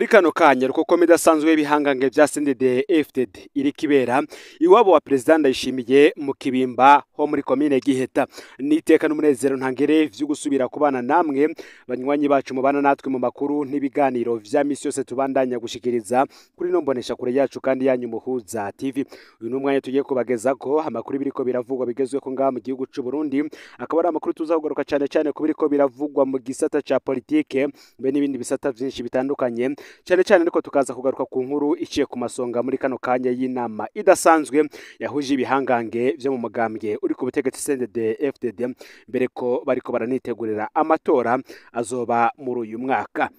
Kano kanya rukokoma idasanzwe y'ibihangange vya CNDD FDD iriko ibera iwabo wa Perezida Ndayishimiye mu Kibimba ho muri komine Giheta. Niteka n'umunezero ntangere vyo gusubira kubana namwe banywanyi bacu mubana natwe mu makuru n'ibiganiro vya misi yose tubandanya gushikiriza kuri no mbonesha kure yacu kandi yanyu Muhuza TV. Uyu n'umwanya tugiye kubagezako amakuru biriko biravugwa bigezweko ngaha mu gihugu c'u Burundi, akaba ari amakuru tuzakugaruka cyane cyane ku biriko biravugwa mu gisata ca politike be n'ibindi bisata vyinshi bitandukanye, cyane cyane ariko tukaza kugaruka ku nkuru iciye ku masonga muri kano kanya y'inama idasanzwe yahuje ibihangange vyo mu mugambwe uri ku butegetsi CNDD FDD, mbere ko bariko baranitegurira amatora azoba muri uyu mwaka.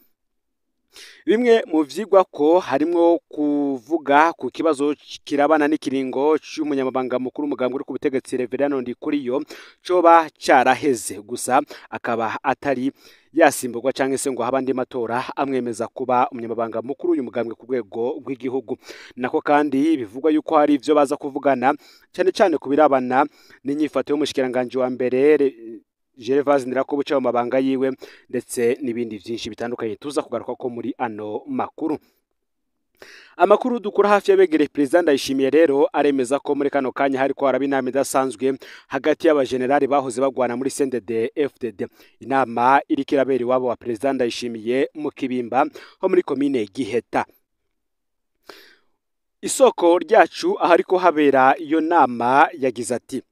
Bimwe mu vyigwa ko harimwo kuvuga ku kibazo kirabana n'ikiringo c'umunyamabanga mukuru umugambwe uri ku butegetsi Reverend Ndikuriyo coba caraheze, gusa akaba atari yasimburwa canke se ngo habe andi matora amwemeza kuba umunyamabanga mukuru uyu mugambwe ku rwego rw'igihugu. Nako kandi bivugwa yuko hari ivyo baza kuvugana cyane cyane ku birabana n'inyifato y'umushikiranganji wa mbere Gervais Ndirakobuca mu mabanga yiwe, ndetse n'ibindi vyinshi bitandukanye tuza kugaruka ko muri ano makuru. Amakuru dukura hafi y'abegereye Perezida Ndayishimiye rero aremeza ko muri kano kanya hariko haraba inama idasanzwe hagati y'abajenerali bahoze bagwana muri CNDD FDD. Inama iriko irabera iwabo wa Perezida Ndayishimiye mu Kibimba ho muri komine Giheta. Isoko ryacu ahariko habera iyo nama yagize ati: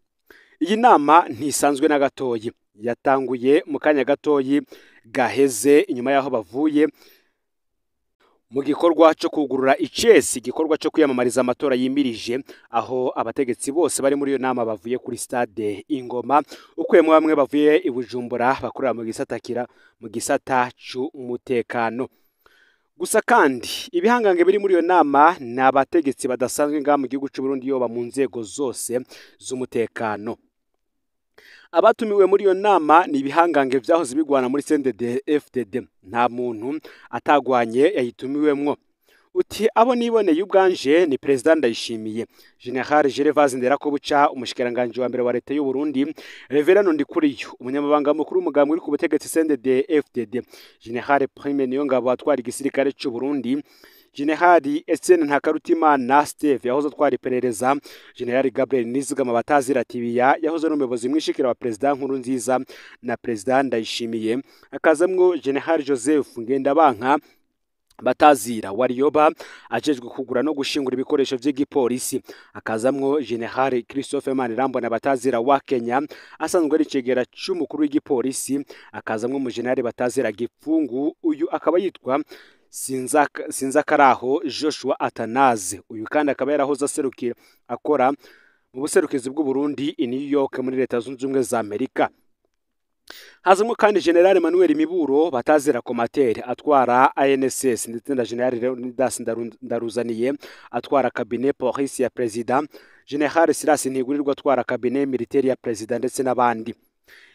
iyi nama ntisanzwe na gatoyi, yatanguye mu kanya gatoyi gaheze inyuma yaho bavuye mu gikorwa cyo kugurura icesi, igikorwa cyo kwiyamamariza amatora yimirije, aho abategetsi bose bari muri iyo nama bavuye kuri stade Ingoma, ukuyemo bamwe bavuye i Bujumbura bakorera mu gisata kira mu gisata c'umutekano. Gusa kandi ibihangange biri muri iyo nama ni abategetsi badasanzwe ngaha mu gihugu c'u Burundi, yoba mu nzego zose z'umutekano. Abatumiwe muri iyo nama ni ibihangange vyahoze bigwana muri CNDD FDD, nta muntu atagwanye yayitumiwemwo. Uti abo niboneye ubwanje ni Perezida Ndayishimiye, General Gervais Nderakobuca, umushikiranganji wa mbere wa leta y'u Burundi, Reverend Ndikuriyo, umunyamabanga mukuru w'umugambwe uri ku butegetsi CNDD FDD, General Prime Niyongabo atwara igisirikare c'u Burundi, General Etienne Ntakarutimana Steve yahoze atwara iperereza, General Gabriel Nizigama batazira Tibiya yahoze ari umuyobozi mwishikira wa Perezida Nkurunziza na Perezida Ndayishimiye, hakazamwo General Joseph Ngendabanka batazira Warioba ajejwe kugura no gushingura ibikoresho vy'igipolisi, akazamwo General Christophe Manirambona batazira wa Kenya asanzwe ari icegera c'umukuru w'igipolisi, akazamwo mu General batazira Gipfungu, uyu akaba yitwa Sinzakaraho Joshua Atanaze, uyu kandi akaba yarahoze aserukira akora mu buserukizi bw'u Burundi i New York muri Leta Zunze Ubumwe za Amerika. Hazamwo kandi General Emmanuel Miburo batazira Komatere atwara ANSS, ndetse na General Leonidas Ndaruzaniye atwara cabinet police ya President, General Silas Ntigurirwa atwara cabinet militaire ya President, ndetse n'abandi.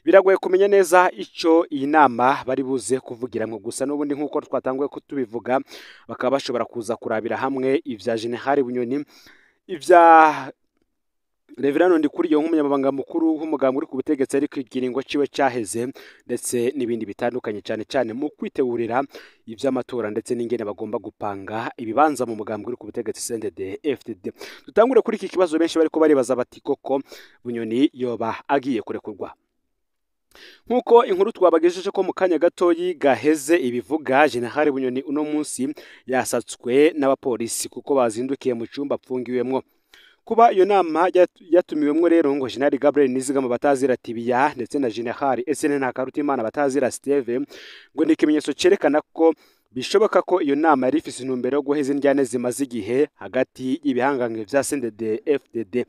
Biragoye kumenya neza ico iyi nama bari buze kuvugiramwo, gusa n'ubundi nk'uko twatanguye kutubivuga bakaba bashobora kuza kurabira hamwe ivya General Bunyoni, ivya Reverend Ndikuriyo nk'umunyamabanga mukuru w'umugambwe uri ku butegetsi ariko ikiringo ciwe caheze, ndetse n'ibindi bitandukanye cyane cyane mu kwitegurira ivy'amatora ndetse n'ingene bagomba gupanga ibibanza mu mugambwe uri ku butegetsi CNDD FDD. Dutangure kuri iki kibazo benshi bariko baribaza bati koko Bunyoni yoba agiye kurekurwa. Nkuko inkuru twabagejeje ko mu kanya gatoyi gaheze ibivuga, General Bunyoni uno munsi yasatswe n'abapolisi kuko bazindukiye mu cumba apfungiwemwo. Kuba iyo nama yatumiwemwo rero ngo General Gabriel Nizigama batazira Tibiya ndetse na General Etienne Ntakarutimana batazira Steve, ngo ni ikimenyetso cerekana ko bishoboka ko iyo nama yari ifise intumbero yo guheza indyane zimaze igihe hagati y'ibihangange vya CNDD FDD.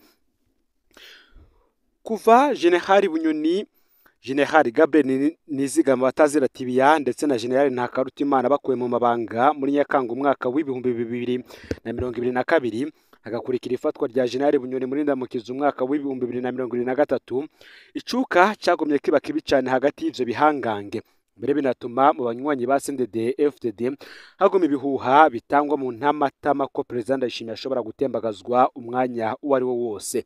Kuva General Bunyoni, General Gabriel Nizigama batazira Tibiya ndetse na General Ntakarutimana bakuwe mu mabanga muri Nyakanga umwaka w'2022, hagakurikira ifatwa rya General Bunyoni muri Ndamukiza umwaka w'2023, icuka cagumye kiba kibi cane hagati y'ivyo bihangange, mbere binatuma mu banywanyi ba CNDD FDD haguma ibihuha bitangwa mu ntamatama ko Perezida Ndayishimiye ashobora gutembagazwa umwanya uwo ari wo wose.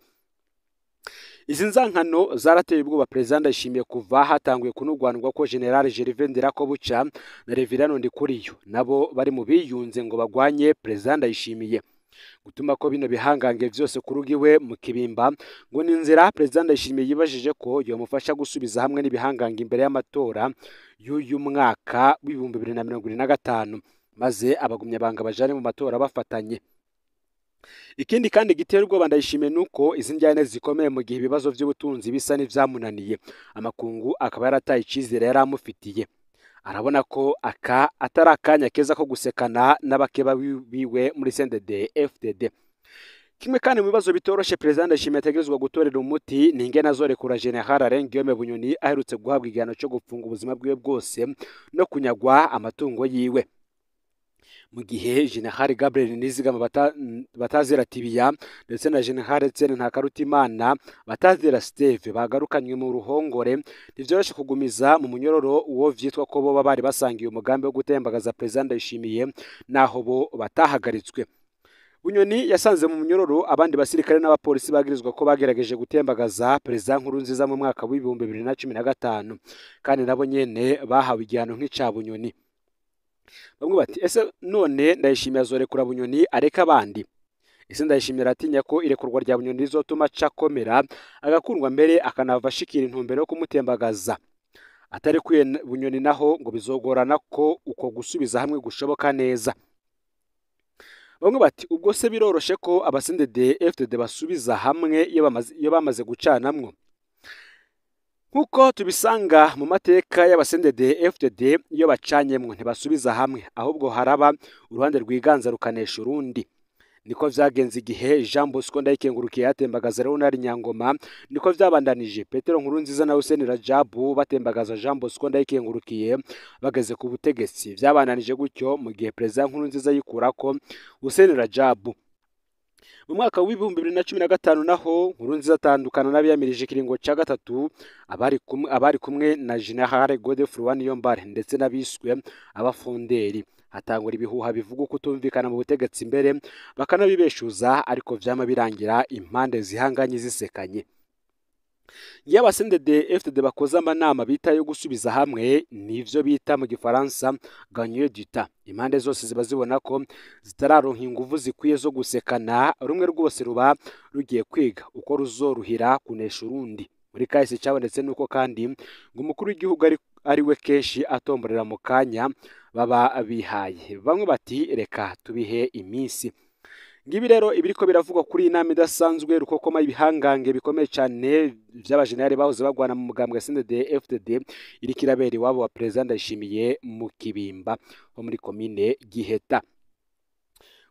Izi nzankano zarateye ubwoba Perezida Ndayishimiye kuva hatanguye kunugwanurwa ko General Gervais Ndirakobuca na Reverend Ndikuriyo nabo bari mu biyunze ngo bagwanye Perezida Ndayishimiye. Gutuma ko bino bihangange vyose kurugiwe mu Kibimba ngo ni inzira Perezida Ndayishimiye yibajije ko yomufasha gusubiza hamwe n'ibihangange imbere y'amatora y'uyu mwaka w'2025, maze abagumya banga bajane mu matora bafatanye. Ikindi kandi gitera ubwoba Ndayishimiye nuko izi njyane zikomeye mu gihe ibibazo by'ubutunzi bisa n'ivyamunaniye, amakungu akaba yarataye icizere yari amufitiye. Arabona ko aka atari akanya keza ko gusekana n'abakeba biwe muri CNDD FDD. Kimwe kandi mu bibazo bitoroshe Perezida Ndayishimiye ategerezwa gutorera umuti ni ingene azorekura General Alain Guillaume Bunyoni aherutse guhabwa igihano cyo gupfunga ubuzima bwiwe bwose no kunyagwa amatungo yiwe. Mu gihe General Gabriel Nizigama batazira Tibiya ndetse na General Etienne Ntakarutimana batazira Steve bagarukanywe mu ruhongore, ntivyoroshe kugumiza mu munyororo uwo vyitwa ko boba bari basangiye umugambi wo gutembagaza Perezida Ndayishimiye naho bo batahagaritswe. Bunyoni yasanze mu munyororo abandi basirikare n'abapolisi bagirizwa ko bagerageje gutembagaza Perezida Nkurunziza mu mwaka w'2015, kandi nabo nyene bahawe igihano nk'ica Bunyoni. Bamwe bati ese none Ndayishimiye azorekura Bunyoni areka abandi? Ese Ndayishimiye aratinya ko irekurwa rya Bunyoni rizotuma acakomera agakundwa mbere akanava ashikira intumbero yo kumutembagaza? Atarekuye Bunyoni naho ngo bizogorana ko uko gusubiza hamwe gushoboka neza. Bamwe bati ubwo se biroroshe ko aba CNDD FDD basubiza hamwe iyo bamaze gucanamwo? Nkuko tubisanga mu mateka y'aba CNDD FDD, iyo bacanyemwo ntibasubiza hamwe, ahubwo haraba uruhande rwiganza rukanesha urundi. Niko vyagenze igihe Jean Bosco Ndayikengurukiye yatembagaza Leonard Nyangoma, niko vyabandanije Petero Nkurunziza na Hussein Rajabu batembagaza Jean Bosco Ndayikengurukiye bageze ku butegetsi. Vyabandanije gutyo mu gihe Perezida Nkurunziza yikurako Hussein Rajabu. Mu mwaka w'2015 naho Nkurunziza atandukana n'abiyamirije ikiringo ca gatatu abari kumwe na General Godefroid Niyombare ndetse n'abiswe abafonderi. Hatangura ibihuha bivuga kutumvikana mu butegetsi imbere bakanabibeshuza, ariko vyama birangira impande zihanganye zisekanye. Iyo aba CNDD FDD bakoze amanama bita yo gusubiza hamwe, nivyo bita mu gifaransa gagner du temps. Impande zose ziba zibona ko zitararonka inguvu zikwiye zo gusekana, rumwe rwose ruba rugiye kwiga uko ruzoruhira kunesha urundi. Muri kahise cabonetse nuko kandi ngo umukuru w'igihugu ari we kenshi atomborera mu kanya baba bihaye. Bamwe bati reka tubihe iminsi. Ngibi rero ibiriko biravugwa kuri iyi nama idasanzwe rukokoma ibihangange bikomeye cyane vy'abajenerali bahoze bagwana mu mugambwe CNDD FDD iriko irabera iwabo wa Perezida Ndayishimiye mu Kibimba ho muri komine Giheta.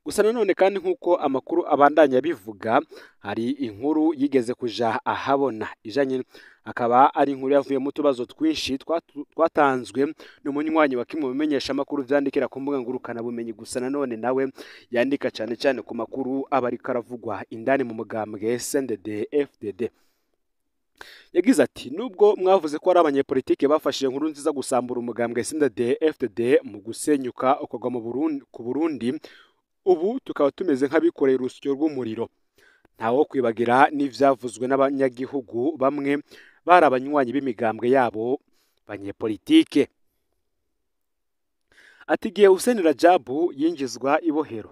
Gusa nanone kandi nkuko amakuru abandanya bivuga, hari inkuru yigeze kuja ahabona ijanye, akaba ari inkuru yavuye mu tubazo twinshi twatanzwe n'umunywanyi wa kimwe mumenyesha amakuru vyandikira ku mbuga ngurukana bumenyi. Gusa nanone nawe yandika cyane cyane ku makuru aba ariko aravugwa indani mu mugambwe CNDD FDD. Yagize ati nubwo mwavuze ko ari abanyepolitike bafashije Nkurunziza gusambura umugambwe CNDD FDD mu gusenyuka ukagwa mu Burundi, ku Burundi ubu tukaba tumeze nk'abikoreye urusyo rw'umuriro. Ntawo kwibagira n'ivyavuzwe n'abanyagihugu bamwe bari abanywanyi b'imigambwe yabo banyepolitike. Ati igihe Hussein Rajabu yinjizwa ibohero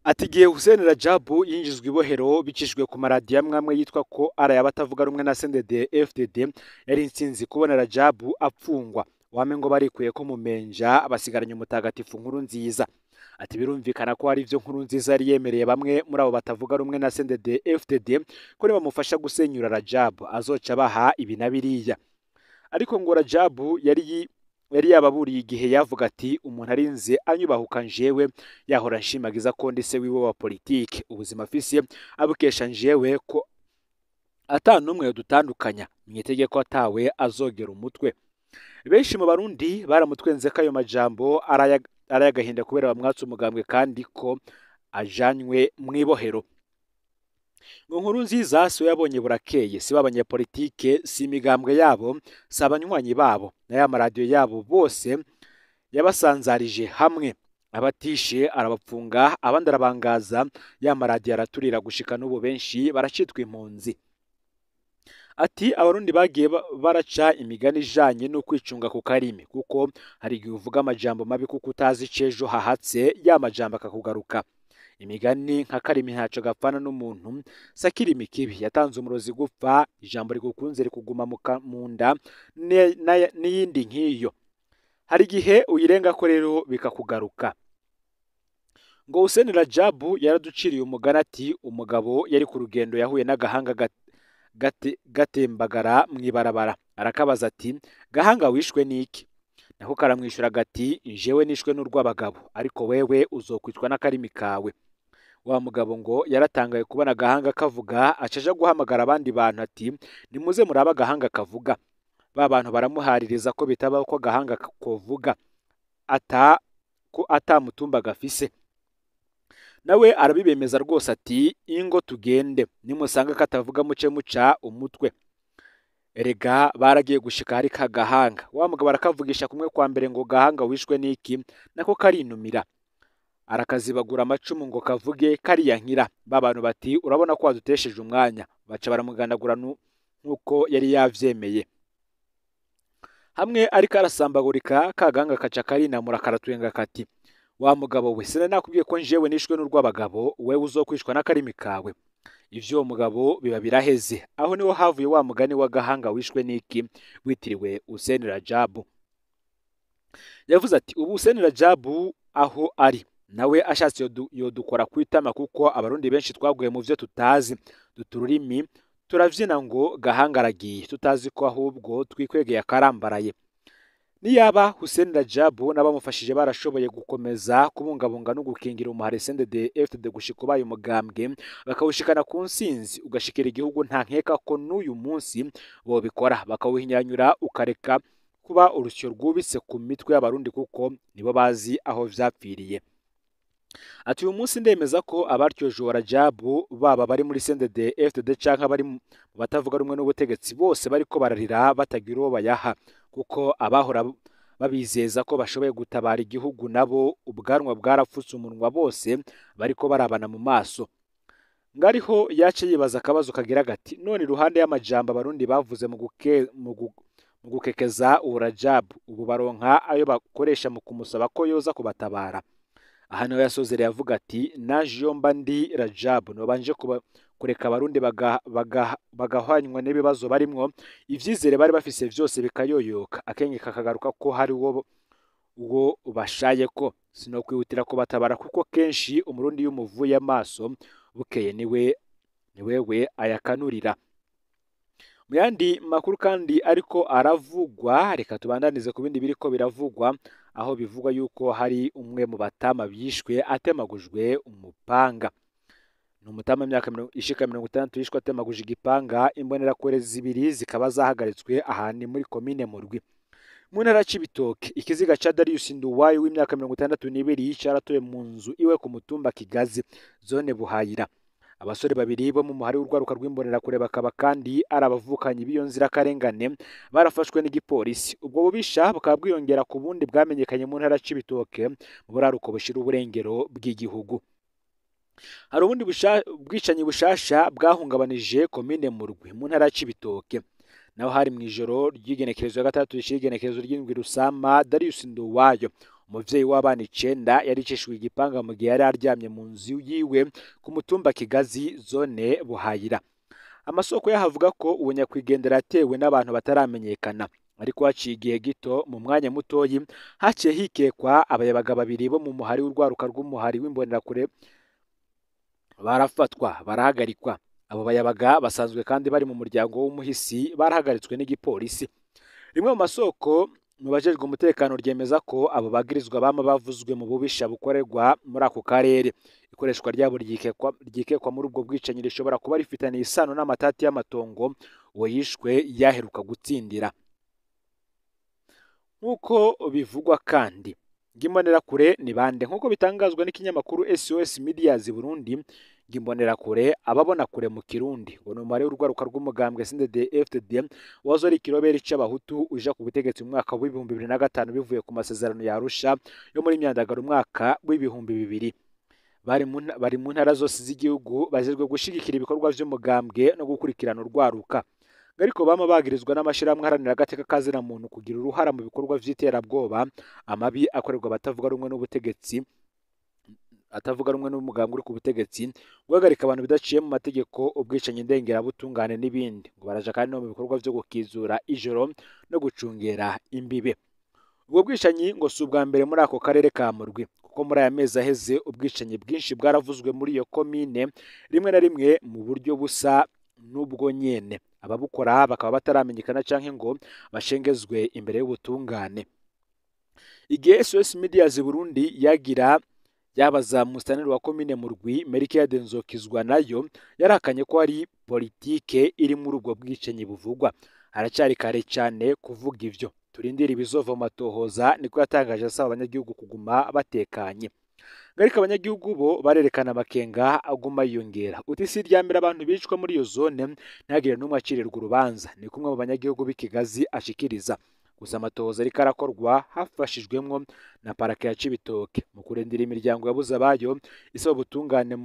Ati igihe Hussein Rajabu yinjizwa ibohero bicishijwe ku maradiyo amwe yitwa ko ari ay'abatavuga rumwe na CNDD FDD, yari intsinzi kubona Rajabu apfungwa. Wame ngo barikuye ko mumenja basigaranye umutagatifu Nkurunziza. Ati birumvikana ko ari ivyo Nkurunziza yari yemereye bamwe muri abo batavuga rumwe na CNDD FDD ko nibamufasha gusenyura Rajabu azoca baha ibi na biriya. Ariko ngo Rajabu yari yababuriye igihe yavuga ati umuntu arinze anyubahuka njewe yahora nshimagiza ko ndi se wiwe wa politike, ubuzima afise abukesha njewe ko ata n'umwe dutandukanya, mwitegeko atawe azogera umutwe. Benshi mu Barundi baramutwenze ko ayo majambo arayagahinda kubera bamwatse umugambwe kandi ko ajanywe mwibohero. Ngo Nkurunziza si we yabonye burakeye, si b'abanyepolitike, si imigambwe yabo, si abanywanyi babo, na ya maradiyo yabo, bose yabasanzarije hamwe. Abatishe arabapfunga, abandi arabangaza, ya maradiyo araturira, gushika n'ubu benshi baracitwa impunzi. Ati abarundi bagiye baraca imigani ijanye no kwicunga ku karimi, kuko hari igihe uvuga amajambo mabi kuko utazi icejo hahatse, ya majambo akakugaruka. Imigani nka karimi ntaco gapfana n'umuntu, sakirimi kibi yatanze umurozi gupfa, ijambo rigukunze rikuguma mu nda, n'iyindi nk'iyo. Hari igihe uyirengako rero bikakugaruka. Ngo Hussein Rajabu yaraduciriye umugani ati umugabo yari ku rugendo yahuye n'agahanga gatembagara mw'ibarabara, arakabaza ati gahanga wishwe n'iki? Nako karamwishyura gati jewe nishwe n'urw'abagabo, ariko wewe uzokwicwa n'akarimi kawe. Wa mugabo ngo yaratangaye kubona agahanga kavuga, acaja guhamagara abandi bantu ati nimuze murabe agahanga kavuga. Ba bantu baramuhaririza ko bitabaho ko agahanga kovuga, ata ko atamutumba gafise. Nawe arabibemeza rwose ati ingo tugende, nimusanga katavuga muce muca umutwe. Erega baragiye gushika hari kagahanga, wa mugabo arakavugisha kumwe kwa mbere ngo gahanga wishwe n'iki, nako karinumira, arakazibagura amacumu ngo kavuge kariya nkira. Ba bantu bati urabona ko wadutesheje umwanya, baca baramugandagura nk'uko yari yavyemeye. Hamwe ariko arasambagurika, kagahanga kaca karinamura karatwenga kati wa mugabo we sinari nakubwiye ko njewe nishwe n'urw'abagabo, wewe uzokwicwa n'akarimi kawe. Ivyo mugabo biba biraheze. Aho niho havuye wa mugani wa gahanga wishwe n'iki witiriwe Hussein Rajabu. Yavuze ati ubu Hussein Rajabu aho ari nawe ashatse yodukora kwitama, kuko abarundi benshi twaguye mu vyo tutazi, dutururimi turavyina ngo gahanga aragiye, tutazi ko ahubwo twikwegeye akarambaraye. Niyaba Hussein Rajabu n'abamufashije barashoboye gukomeza kubungabunga no gukingira umuhari CNDD-FDD gushika ubaye umugambwe, bakawushikana ku nsinzi ugashikira igihugu, nta nkeka ko n'uyu munsi bobikora, bakawuhinyanyura ukareka kuba urusyo rwubitse ku mitwe y'abarundi, kuko nibo bazi aho vyapfiriye. Ati uyu munsi ndemeza ko abaryoje Rajabu baba bari muri CNDD-FDD canke bari mu batavuga rumwe n'ubutegetsi, bose bariko bararira batagira uwo bayaha, kuko abahora babizeza ko bashoboye gutabara igihugu nabo ubwanwa bwarapfutse umunwa, bose bariko barabana mu maso. Ngariho yace yibaza akabazo kagira gati none iruhande y'amajambo abarundi bavuze mu gukekeza uwo Rajabu, ubu baronka ayo bakoresha mu kumusaba ko yoza kubatabara. Aha niho yasozereye avuga ati naje iyo mba ndi Rajabu nobanje kureka abarundi bagahwanywa n'ibibazo barimwo, ivyizere bari bafise vyose bikayoyoka, akenge kakagaruka ko hari uwo bashaye ko sinokwihutira kubatabara, kuko kenshi umurundi y'umuvuye amaso bukeye niwe wewe ayakanurira. Mu yandi makuru kandi ariko aravugwa, reka tubandanize ku bindi biriko biravugwa, aho bivugwa yuko hari umwe mu batama bishwe atemagujwe umupanga. Ni umutama imyaka ishika 60 yishwe atemaguje igipanga, imbonerakure zibiri zikaba zahagaritswe ahantu muri komine Murwi mu ntara Cibitoke. Ikiziga ca Darius Nduwayo w'imyaka 62 caratowe mu nzu iwe ku mutumba Kigazi, zone Buhayira. Abasore babiri bo mu muhari w'urwaruka rw'imbonerakure bakaba kandi ari abavukanyi b'iyo nzirakarengane barafashwe n'igipolisi. Ubwo bubisha bukaba bwiyongera ku bundi bwamenyekanye mu ntara Cibitoke mu buraruko bushira uburengero bw'igihugu. Hari ubundi bwicanyi bushasha bwahungabanije komine Murwi mu ntara Cibitoke. Naho hari mu ijoro ry'igenekerezo ya gatatu ry'igenekerezo ry'indwi Rusama, Darius Nduwayo umuvyeyi w'abana 9 yaricishijwe igipanga mu gihe yari aryamye mu nzu yiwe ku mutumba Kigazi, zone Buhayira. Amasoko yahavuga ko uwo nyakwigendera yatewe n'abantu bataramenyekana, ariko haciye igihe gito mu mwanya mutoyi haciye hikekwa abayabaga babiri bo mu muhari w'urwaruka rw'umuhari w'imbonerakure barafatwa barahagarikwa. Abo bayabaga basanzwe kandi bari mu muryango w'umuhisi barahagaritswe n'igipolisi. Rimwe mu masoko mu bajejwe umutekano ryemeza ko abo bagirizwa bama bavuzwe mu bubisha bukorerwa muri ako karere. Ikoreshwa ryabo ryikekwa muri ubwo bwicanyi rishobora kuba rifitaniye isano n'amatati y'amatongo uwo yishwe yaheruka gutsindira. Nk'uko bivugwa kandi imbonerakure ni bande, nk'uko bitangazwa n'ikinyamakuru SOS Medias Burundi, Imbonerakure ababona kure mu Kirundi ngo ni umubare w'urwaruka rw'umugambwe CNDD-FDD wahoze ari ikiroberi c'abahutu uja ku butegetsi mu mwaka w'2005 bivuye ku masezerano ya Arusha yo muri Myandagaro umwaka w'2000. Bari mu ntara zose z'igihugu bajejwe gushigikira ibikorwa vy'umugambwe no gukurikirana urwaruka. Ariko bama bagirizwa n'amashirahamwe aharanira agateka ka zina muntu kugira uruhara mu bikorwa vy'iterabwoba, amabi akorerwa abatavuga rumwe n'ubutegetsi, atavuga rumwe n'umugambwe uri ku butegetsi, guhagarika abantu bidaciye mu mategeko, ubwicanyi ndengerabutungane n'ibindi. Ngo baraja kandi no mu bikorwa vyo gukizura ijoro no gucungera imbibe. Ubwo bwicanyi ngo si ubwa mbere muri ako karere ka Murwi, kuko muri aya mezi aheze ubwicanyi bwinshi bwaravuzwe muri iyo komine, rimwe na rimwe mu buryo busa n'ubwo nyene. Ababukora bakaba bataramenyekana canke ngo bashengezwe imbere y'ubutungane. Igihe SOS Medias Burundi yagira yabaza musitanteri wa komine Murwi Melchiade Nzokizwa nayo yarahakanye ko ari politike iri muri ubwo bwicanyi buvugwa. Haracyari kare cyane kuvuga ivyo, turindire ibizova mu matohoza, niko yatangaje asaba abanyagihugu kuguma batekanye. Ariko abanyagihugu bo barerekana amakenga aguma yiyongera. Uti si irya mbere abantu bicwa muri iyo zone, ntihagire n'umwe acirirwa urubanza, ni kumwe mu banyagihugu b'ikigazi ashikiriza. Gusa amatohoza ariko arakorwa hafashijwemwo na parake ya Cibitoke mu kurindira imiryango yabuze abayo isaba ubutungane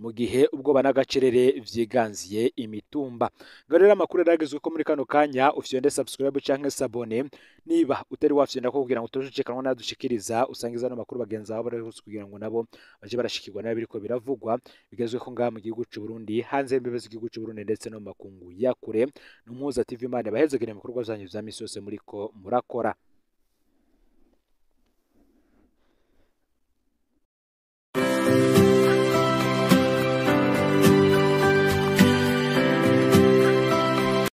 mu gihe ubwoba n'agacerere vyiganziye imitumba. Ngaho rero amakuru yaragezwe ko muri kano kanya ufyonde subscribe canke s'abonner niba utari wafyonda ko kugira ngo utojucikanwa nadushikiriza, usangiza no makuru bagenzi bawe bari hose kugira ngo nabo baje barashikirwa nayo biriko biravugwa bigezwe ko ngaha mu gihugu c'u Burundi, hanze y'imbibe z'igihugu c'u Burundi ndetse no mu makungu ya kure. N'Umuhuza TV, Imana ibahezagire mu bikorwa vyanyu vya misi yose muriko murakora.